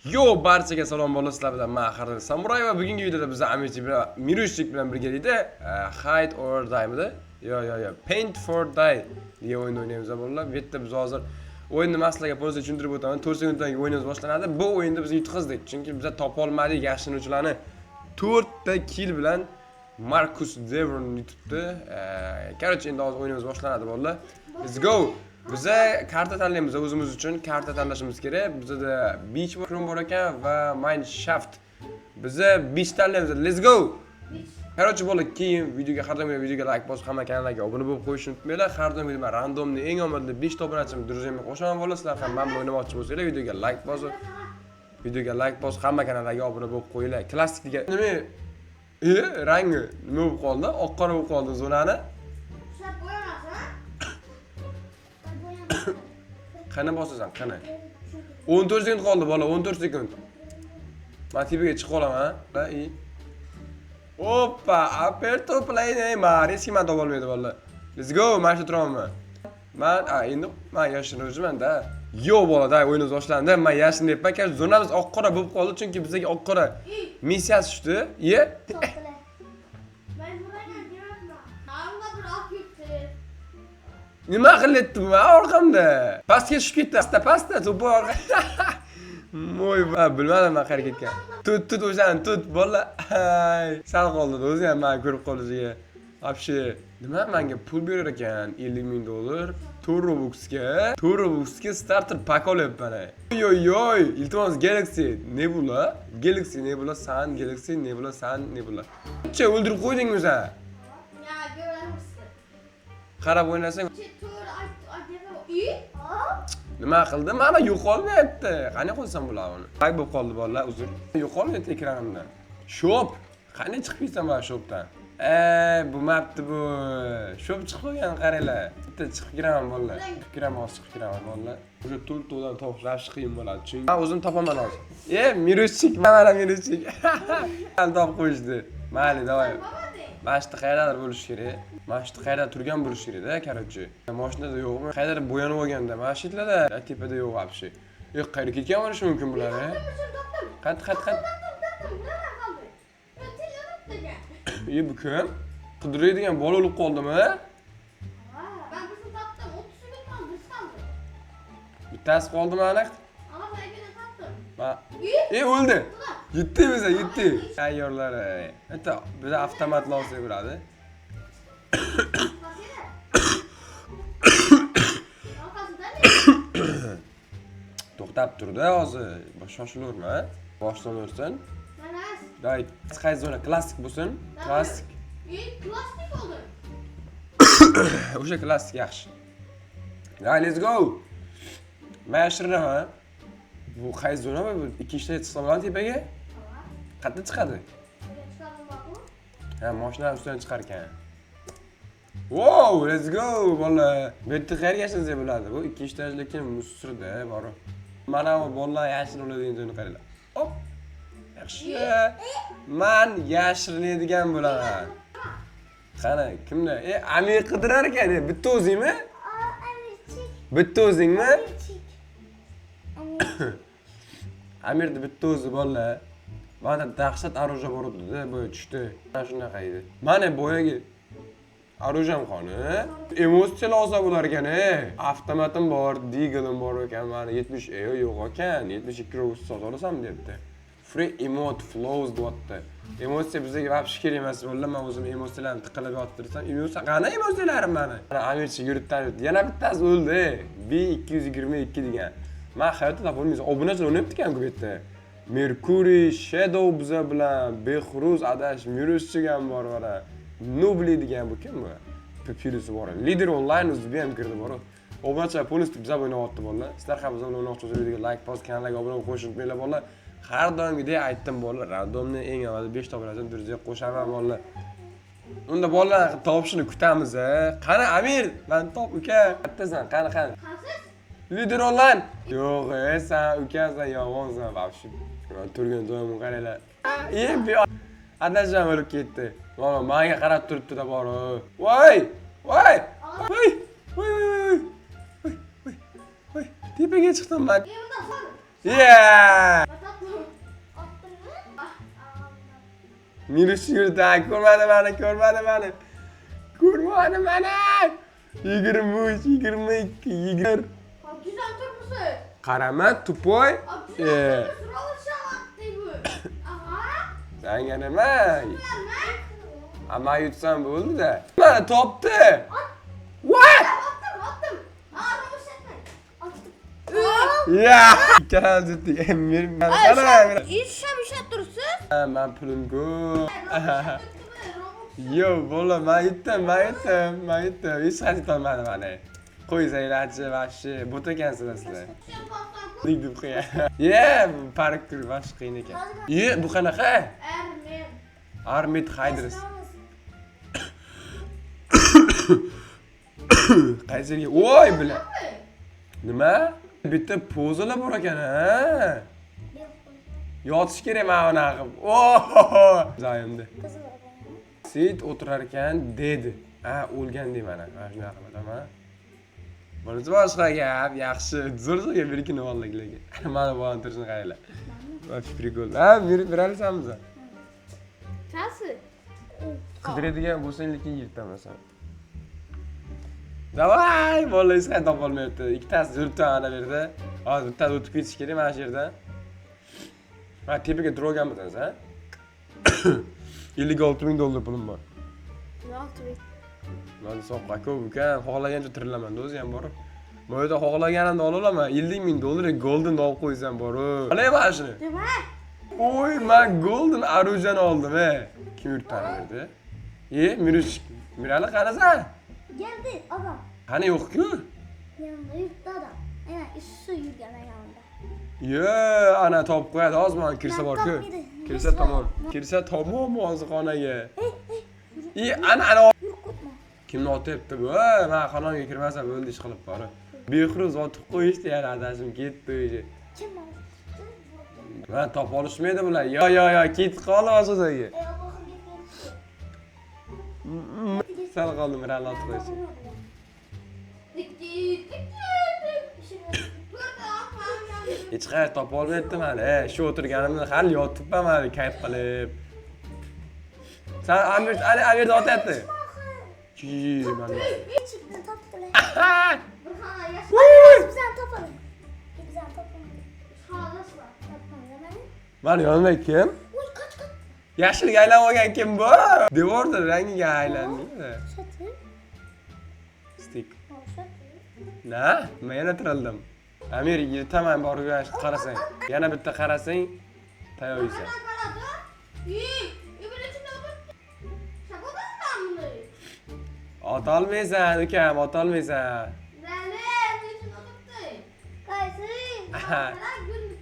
Yo, barchaga salom bolalar, sizlar bilan men Xardal Samuray va bugungi videoda biz Amirchi bilan Mirushik bilan birgalikda Hide or Die midi? Yo, yo, yo, Paint for Die degan o'yinni o'ynaymiz bolalar. Bu yerda biz hozir o'yinni man sizlarga полностью tushuntirib o'taman. 4 sekunddan keyin o'yinimiz boshlanadi. Bu o'yinda biz yutqizdik, chunki biz topolmadik yashirinuvchilarni. 4 ta kill bilan Marcus Devon yutibdi. Короче, endi hozir o'yinimiz boshlanadi bolalar. Let's go. Biza karta tanlaymiz, o'zimiz uchun karta tanlashimiz kerak. Bizada Beach Room bor ekan va Mineshaft. Biza Beach tanlaymiz. Let's go. Короче, bola, keyin videoga har doim videoga like bosib, hamma kanallarga obuna bo'lib qo'yishni unutmanglar. Har doim man рандом ni eng omadli 5 ta obunachimni друзья mga qo'shaman bola. Sizlar ham men bilan o'ynamoqchi bo'lsanglar, videoga like bosib, videoga like bosib, hamma kanallarga obuna bo'lib qo'yinglar. Klassik degan nima? Rangi nima bo'lib qoldi? Oq qora bo'lib qoldi zonani. Sen boyamazsan. Qani bosasan, qani? 14 sekund qoldi bola, 14 sekund. Men tepaga chiqib olaman, ha, i. Oppa, aperto play Neymar, hech kim meni topolmaydi bola. Let's go, mana shu turaman. Man, a, endi men yashirinuvchiman-da. Yo bola, day o'yinimiz boshlandi. Men yashiryapman. Короче, zonamiz oq qora bo'lib qoldi, chunki bizga oq qora missiyasi tushdi. Ye? Ben buraya giremem. Hamda bir ak yuttu. Nima qilyapti bu orqamda? Pastga tushib ketdi. Pastda, pastda, to'pi orqa. Moy, bilmadim man qayerga ketgan. Tut, tut o'shani, tut, bola. Ay, sal qoldi, o'zi ham meni ko'rib qolishiga. Вообще, nima menga pul berar ekan 50 ming dollar? 4 Robuxga, 4 Robuxga starter pack olyapman. Oy oy oy, iltimos Galaxy Nebula, Galaxy Nebula san, Galaxy Nebula san, Nebula. Che, o'ldirib qo'ydingmi sen? Ya görelim. Qarab o'ynasang Tur ay ay iyi. Nima qildi? Mana yo'qolmayapti. Qani qo'ysam bo'ladi uni? Ay bo'lib qoldi bolalar, uzr. Yo'qolmayapti ekranimdan. Shop. Qani chiqib ketsam mana shopdan? Bo'lmabdi bu. Shop chiqib qolgan, qaranglar. Bitta chiqib kiraman bolalar. Chiqib kiraman, hozir chiqib kiraman bolalar. O'sha to'rtovdan topish вообще qiyin bo'ladi. Chunki men o'zim topaman hozir. Mirushchik, mana Mirushchik. Topib qo'yishdi. Mayli, давай. Mana shu yerda qayerdadir bo'lishi kerak. Mana shu yerda qayerda turgan bo'lishi kerak-da, короче. Mashinada yo'qmi? Qayerdadir bo'yanib olganda. Mana shu yerlarda, tepada yo'q вообще. Yo'q, qayerga ketgan bo'lishi mumkin bular, e? Qat, qat, qat. E, bu kim? Qidiradigan bola o'lib qoldimi? Ben birisini taptım. 30 sekund kaldı. Birisi kaldı. Bittasi qoldimi aniq? Ama ben yine taptım. Ma İyi. E, o'ldi. Yetdi biza, yetdi. Tayyorlar. Bitta biza avtomat olsak bo'ladi. Nasıl? Arkasında ne? To'xtab turdi hozir. Shoshilaverma. Boshdan o'rsin. Ben az. Day, qaysi zona? Klassik bo'lsin. Klassik. İyi. Plastik oldu. O'sha klassik yaxshi. Day, let's go. Men yashirinaman. Bu qaysi zona bu? Ikkinchida chiqsam bo'ladi tepaga? Qayerda chiqadi? Çıkardım bak bu. Ha, mashinaning ustidan chiqar ekan. Wow, let's go, bola. Bu yerda qayerga yashinsa bo'ladi? Bu ikkinchi etaj lekin musurda borib. Mana bu bolalar yashirin oladigan joyni qaranglar. Hop. Yaxshi. Man yashirinadigan bo'laman. Qani, kimda? E, Amir qidirar ekan. E, bitta o'zingmi? Bitta o'zingmi? Amirni bitta o'zi bolalar. Mana dahshat оружие bor edi, bu tushdi. Mana shunaqa edi. Mana boyagi оружие m qoni. Emotsiyalar olsa bo'lar ekan, e. Avtomatim bor, Deagle'im bor ekan, mana 70 e yo'q ekan, 72 robux sotib olasam deyapti. Free emote flows deyapti. Emotsiya bizga вообще kerak emas bo'ldi. Men o'zim emotsiyalarimni tiqilib yottirsam, emotsiya qani emotsiyalarim mani? Mana Amirchi yuribdan yuribdi. Yana bittasi o'ldi. B222 degan. Men hayotda topolmayman. Obunachilar o'ynayapti ekan bu yerda. Mercury, Shadow biza bilan, Behruz adash, Miruschik ham bor mana. Nubli degan bu kim bu? Plusi bor. Lider online o'zi ham kirdi bor. Obunachilar полностью biza o'ynayapti bolalar. Sizlar ham biza bilan o'ynamoqchi bo'lsangiz videoga like bosib, kanalga obuna bo'lib qo'yishni unutmanglar bolalar. Har doimgidek aytdim bolalar, рандом ni eng avval 5 ta obunachini друзья qo'shaman bolalar. Unda bolalar topishini kutamiz, a. Qani Amir, man top uka. Qayerdasan? Qani, qani? Qaysiz? Lider online. Yo'q, e, sen ukasan, yomonsan вообще. Turgan joyimni qaranglar. E, bu adasham o'lib ketdi. Mana menga qarab turibdi-da bor. Voy! Voy! Voy! Voy, voy, voy. Voy, voy. Voy. Tepaga chiqdim man. E bundan sonra. Yeah! Ben Minus yurdi. Ko'rmadi mani, ko'rmadi mani. Ko'rmadi mani. 23, 22, 20. Güzel turmusu. Qarama, тупой. Güzel turmusu. Rolşalat bu. Aha. Senga nima? Ben. Ama yutsam bo'ldi-da. Mana topdi. What? Attım attım. Aa rolşatma. Attım. Ya! Ikkalamiz yutdik. Men qara. İşe bir şey tursun. Man pulim ko'p. Yo, bola, man yutdim, man yutdim, man yutdim. Hech qaysi yutolmadi mani. Qo'ysanglarchi, вообще, bot ekansizlar sizlar. Dik deb qo'ya. Ye, parkur вообще qiyin ekan. Ye, bu qanaqa? Ermen. Armit Hydras. Qaysi yerga? Voy, bila. Nima? Bitta pozalar bor ekan, ha? Yotish kerak mana bunaqa qilib. Oh! Zayimda. Sid o'tirar ekan dedi. Ha, o'lgan deyman. Mana shunaqa qilib aytaman. Bunisi boshqa gap, yaxshi. Zo'r zo'r gap berkin oldik lekin. Mana bu turishini qaranglar. Вообще прикол. Ha, beramiz. Nasıl? Qidiradigan bo'lsang lekin yirtamasan. Давай, bola hech qayerdan topolmayapti. Ikkitasi yuribdi ana bu yerda. Hozir bittasi o'tib ketish kerak mana shu yerdan. Ha, tepaga turib olganmisan sen? 56 ming dollar pulim bor. Mana soqqa ko'p ekan, xohlagancha tirilaman o'zi ham borib. Bu yerda xohlaganimni ola olaman. 50 ming dollar golden olib qo'ysam borib. Olay mana shuni. Nima? Oy, man golden оружие ni oldim, e. Kim yuribdi ana yerda? E, Mirush, Mirali qanasan? Geldi adam. Qani yo'q-ku? Yanında yurttu adam. Aynen üstü yürgen ayağında. Yo, ana topib qo'yadi hozir mana kirsa bor-ku. Topmaydi. Kirsa tamom. Kirsa tamom hozir xonaga. I, ana ana Yürü kopma. kimni otyapti bu? Man xonamga kirmasam bo'ldi ish qilib borib. Behruz otib qo'yishdi yana adashim ketdi o'zi. Kim var? Man topa olishmaydi bular. Yo, yo, yo, ketib qoldi boshqaga. Ey Allah'ım bir Sal qoldi Mirali otib qo'yish. Tikki tikki. Hech qayerda topa olmayapti mani. E, shu o'tirganimda hali yotibman mana kayf qilib. San Amir, Ali Amirni otyapti. Chi, mana. Çıktı taptılar. Bir xana yaş. Bizden tapalım. Bizden tapalım. Xanası var. Tapalım hemen. Mani yonimda kim? Uy kaç kaç. Yashilga aylanib olgan kim bu? Devorda rangiga aylandi. Şatı. Stik. Şatı. Na, men yana tirildim. Amir, yirtaman borib qarasang. Yana bitta qarasang, tayoq yeysan. Qanaqa qaradı? İyi. İbn içinde oturttu. Şaka mı bunu? Otolmaysan, ukam, otolmaysan. Nene, bunun içinde oturttu. Kaysı.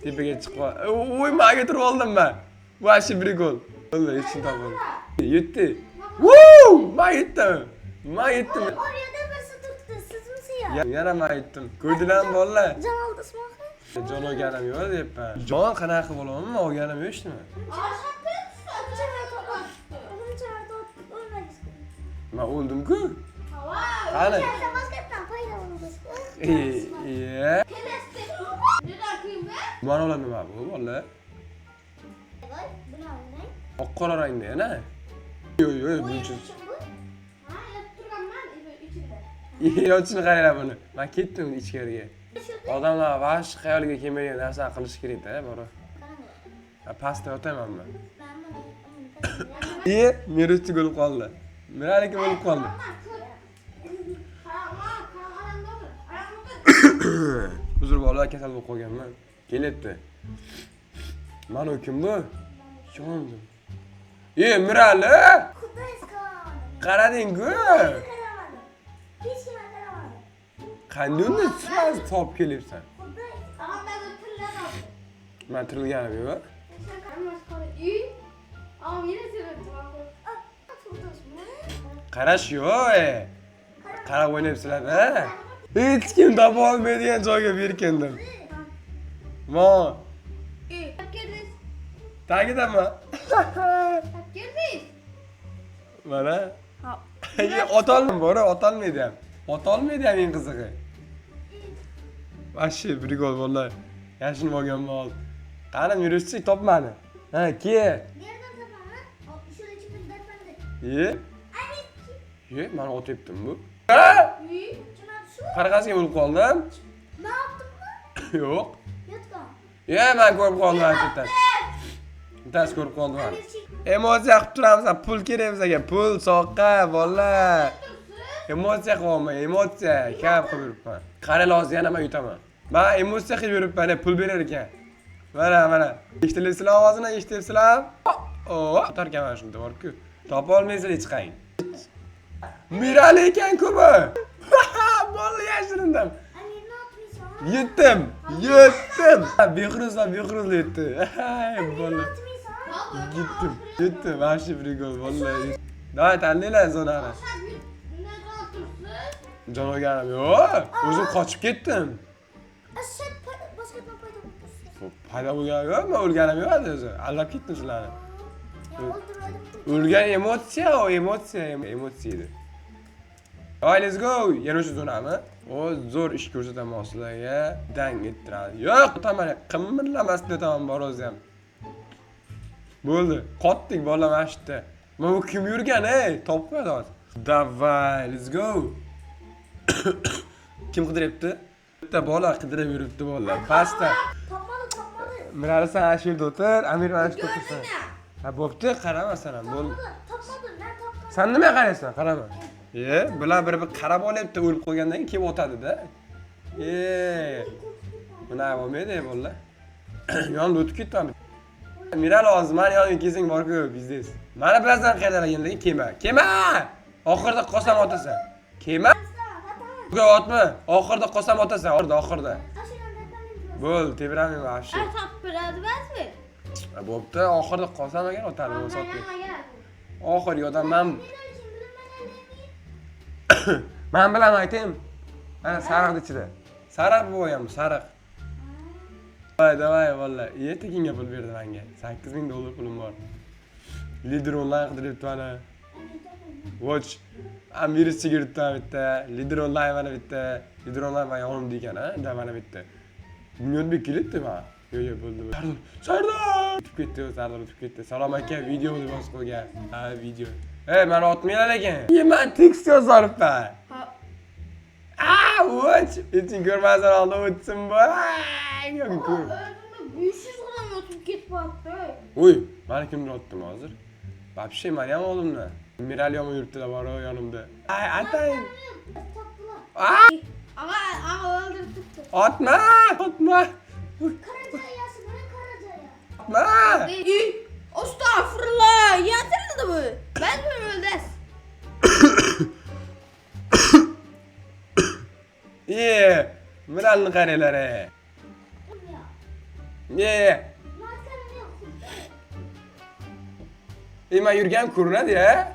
Tepaga chiqib ol. Oy, menga turib oldim man. Вообще прикол. Bo'ldi, hech kim topmadi. Yetdi. Woo! Men yetdim. Men yetdim. Oraya da birisi tuttu. Siz misin ya? Yana men yetdim. Ko'rdilarmi bolalar? Can aldı ısmarla. Jon olganim yo'q deyapman. Jon qanaqa bo'lamanmi? Olganim yo'q hech nima. Aşağı Men o'ldim-ku. Qani? Iye. Mana ular nima bu bolalar? Oq qora rangda yana. Yo'q, yo'q, buncha. Yotishini qaranglar buni. Men ketdim ichkariga. Odamlar vash xayoliga kelmagan narsani qilish kerak-da, borib. Pastda yotaman men. Iye, Miruschi o'lib qoldi. Miraliki o'lib qoldi. Uzr bolalar, kasal bo'lib qolganman. Kelyapti. Mana u kim bu? Yondim. E, Mirali! Qarading-ku. Qanday unda sразу topib kelyapsan? Men tirilganim yo'q. Qarash yo'q, e. Qarab o'ynayapsizlar-da. Hech kim topa olmaydigan joyga berkindim. Mo, tagidami? Mana. Otolmayman, bora, otolmaydi ham. Otolmaydi ham eng qizig'i. Вообще прикол bolalar. Yashinib olganman hozir. Qani Miruschi topmani. Ha, ke. Nereden tapanı? Ye. Ye, mani otyaptimi bu? Ha? Qanaqasiga o'lib qoldim? Ne yaptın mı? Yo'q. Yutkan. Ye, men ko'rib qoldim bittasi. Bittasi ko'rib qoldim. Emotsiya qilib turamiz, pul kerak bizga, pul, soqqa, bolalar. Emotsiya qilyapman, emotsiya kam qilib yuribman. Qaranglar, hozir yana men yutaman. Men emotsiya qilib yuribman, pul berar ekan. Mana, mana. Eshitilyapsizlar ovozini, eshityapsizlar? O, otarkanman shunda borku. Topa olmaysizlar hech qaying. Mirali ekan-ku bu. Bo'ldi, yashirindim. Amir ne atmaysan? Yetdim, yetdim. Behruzlar, Behruzlar yetdi. Bo'ldi. Atmaysan. Gittim. Gittim. Вообще прикол, vallahi. Давай, tanlanglar zonani. Jon olganim yo'q. O'zim qochib ketdim. Aşağı başka bir payda bulursun. Paydo bo'lganim yo'q, men o'lganim yo'q hali o'zi. Aldab ketdim sizlarni. Ya öldürmedim. O'lgan emotsiya, o emotsiya, emotsiya edi. Давай, let's go. Yana o'sha zonami? O zo'r ish ko'rsataman sizlarga. Dang ettiradi. Yo'q, o'taman, qimirlamasdan o'taman bor o'zi ham. Bo'ldi. Qotdik bola mana shu yerda. Mana bu kim yurgan, ey? Topib qo'yadi hozir. Давай, let's go. Kim qidiryapti? Bitta bola qidirib yuribdi bolalar. Pastda. Tapmadı tapmadı. Mirali, sen ana shu yerda o'tir, Amir mana shu yerda o'tirsin. Ha, bo'pti, qarama sen ham. Bo'ldi. Tapmadı. Ben tapmadım. Sen nimaga qaraysan? Qarama. E, bular bir-bir qarab olyapti, o'lib qolgandan keyin kelib otadi-da. E, bunaqa bo'lmaydi, bolalar. Yonida o'tib ketdi. Miral, hozir mani yonimga kelsang borku, biznes. Mani bilasan qayerdaligini, lekin kelma. Kelma! Oxirida qolsam otasan. Kelma. Buga otma. Oxirida qolsam otasan, oxirida, oxirida. Bo'ldi, tebranmayman вообще. Topib beradi ba'zi. Ha, bo'pti, oxirida qolsam agar otadi, bo'lsa otmay. Oxirgi odam man bilan aytaymi? Mana sariqni ichida. Sariq bu ham, sariq. Давай, давай, valla. Ye, tekinga pul berdi menga. 8000 dollar pulim bor. Lider onlayn qidiryapti mana. Watch. Amir ichiga yuribdi mana bitta. Lider onlayn mana bitta. Lider onlayn mana yonimda ekan, ha? Da mana bitta. Bunyodbek kelibdi mana. Yo'q, yo'q, bo'ldi. Bo'ldi. Sardor, Sardor! O'tib ketdi, Sardor o'tib ketdi. Salom aka, video deb yozib qo'ygan. Ha, video. Ey, mani otmanglar lekin. Ye, man tekst yozib olibman. Ha. Aa, watch. Hech ko'rmasdan oldin o'tsin bu. Ay, yo'q, ko'r. O'zimni 500 gram o'tib ketyapti. Uy, mani kimdir otdimi hozir? Вообще, mani ham oldimda. Mirali yomon yuribdilar bor yonimda. Ay, atayin. Taptılar. Aa, Ag'a, ag'a o'ldirib turibdi. otma, otma. Uy, Karaca'ya bırak Karaca'ya. otma. Ey, Astagfirullah, yashirildi bu. Ben mi o'ldas? Ye, Miralni qaranglar, ey. Ya. Ye. Markanı yok. Ey, man yurganim ko'rinadi ya.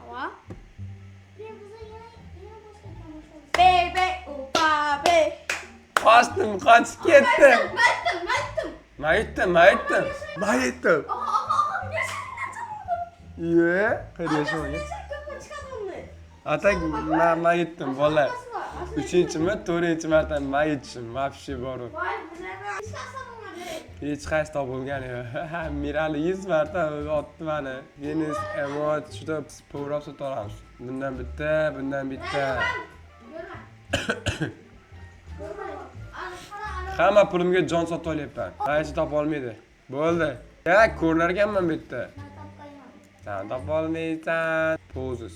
Ava. Bir bize yine yine başka konuşalım. Bebe, upa, be. Qochdim, qochib ketdim. Mattim, mattim. Man yutdim, man yutdim. Man yutdim. Aha, aha, aha, Ye, qayerda yashagan? Ko'pga chiqadi uni. Atak, man yutdim, bola. Uchinchimi, to'rtinchi marta man yutishim, вообще bor. Voy, bunaqa. Hech narsa bo'lmadi. Hech qaysi topilgani yo'q. Mirali 100 marta otdi mani. Denis, emot, juda power up sota olamiz. Bundan bitta, bundan bitta. Ko'rma. Ko'rma. Ana, qara, ana. Hamma pulimga jon sotib olyapman. Hech topa olmaydi. Bo'ldi. Ya, ko'rinar ekanman bu yerda. Ben tapkayım. Sen topa olmaysan. Poses.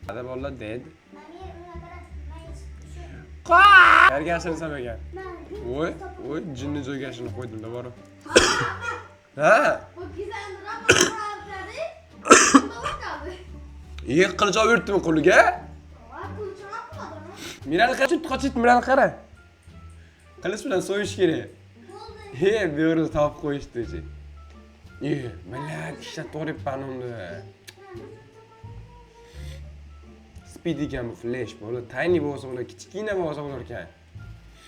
Hadi bolalar dead. Amir ona qara. Ben hiç şu Qayerga yashirsam ekan? ben Voy, voy, jinni joyga yashirib qo'ydim-da borib. Ha? Bu gizemli dedi. Bunda Ye, qilich olib yuribdimi qo'liga? Voy, qilichini olmadi. Mirali qochib, qochib, Mirali qara. Qilich bilan so'yish kerak. Bo'ldi. He, bu yerda topib qo'yishdi. E, millat ishlatib yuboryapman uni. Speed ekan bu flash, bola tiny bo'lsa bo'lar, kichkina bo'lsa bo'lar ekan.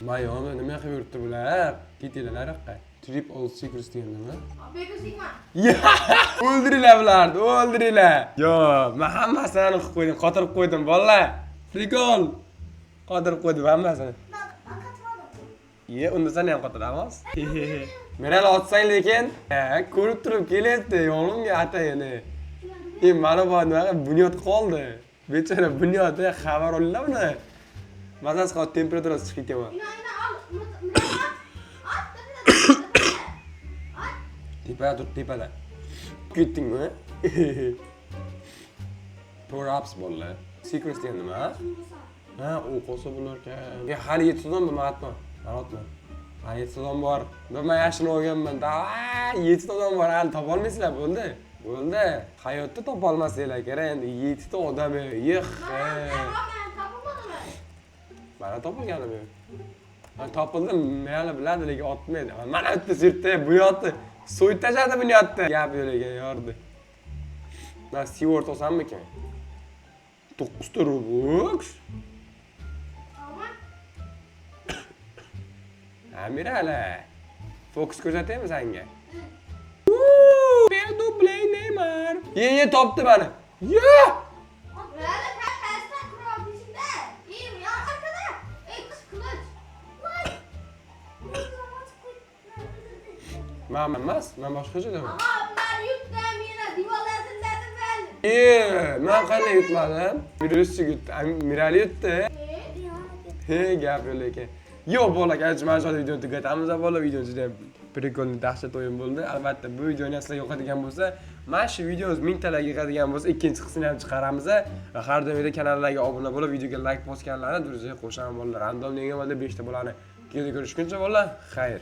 Man yonida nima qilib yuribdi bular? Ketinglar nariyoqqa. Trip all secrets degan nima? Beko sigma. O'ldiringlar bularni, o'ldiringlar. Yo'q, men hammasini qilib qo'ydim, qotirib qo'ydim, bolalar. Прикол. Qotirib qo'ydim hammasini. Ben, ben katmadım. Ye, unda sen ham qotiramiz. Miral otsang lekin, ko'rib turib kelyapti yonimga atayin. Güvenli. Mana bu nima Bunyod qoldi. Bechora Bunyod, xabar olinglar uni. Mazasi hozir temperaturasi chiqib ketgan. İna ina al. Murat at. At. At. At. Tepada tur, tepada. Ketdingmi? Power ups bolalar. Secrets degan nima? Ha, u qolsa bo'larkan. Ya hali 7 odam bor, man otma. Man otma. Hali 7 odam bor. Man yashini olganman. Давай, 7 odam bor, hali topolmaysizlar, bo'ldi. Bo'ldi. Hayotda topolmasanglar kerak endi 7 ta odam. Yix. Ben tapılmadı mı? Mana topilganim yo'q. Man topildim, meni biladi, lekin otmaydi. Mana bitta sirtda Bunyodni so'yib tashladi Bunyodni. Gap yo'q lekin yordi. Man Stewart olsammikan? 9 ta Robux. Ama Amirali. Fokus ko'rsataymi senga? Bir duble Neymar. Ye ye topdi meni. Ye! Böyle tersten kural içinde. İyiyim ya arkada. Ey kız kılıç. Man emas, man boshqa joydaman. Ama ben yuttum yine divalasın dedim ben. Ye, man qanday yutmadim? Viruschi yutdi, Mirali yutdi. He, gap yo'q lekin. Yo'q bola, короче, mana shu videoni tugatamiz bola. Video juda ham прикольный, dahshat o'yin bo'ldi. Albatta, bu videoni sizlar yoqadigan bo'lsa, mana shu videomiz 1000 ta like yig'adigan bo'lsa, ikkinchi qismini ham chiqaramiz va har doimgidek kanallarga obuna bo'lib, videoga like bosganlarni друзья qo'shaman bolalar. Random degan bo'ldi 5 ta bolani. Keyingi ko'rishguncha bolalar, xayr.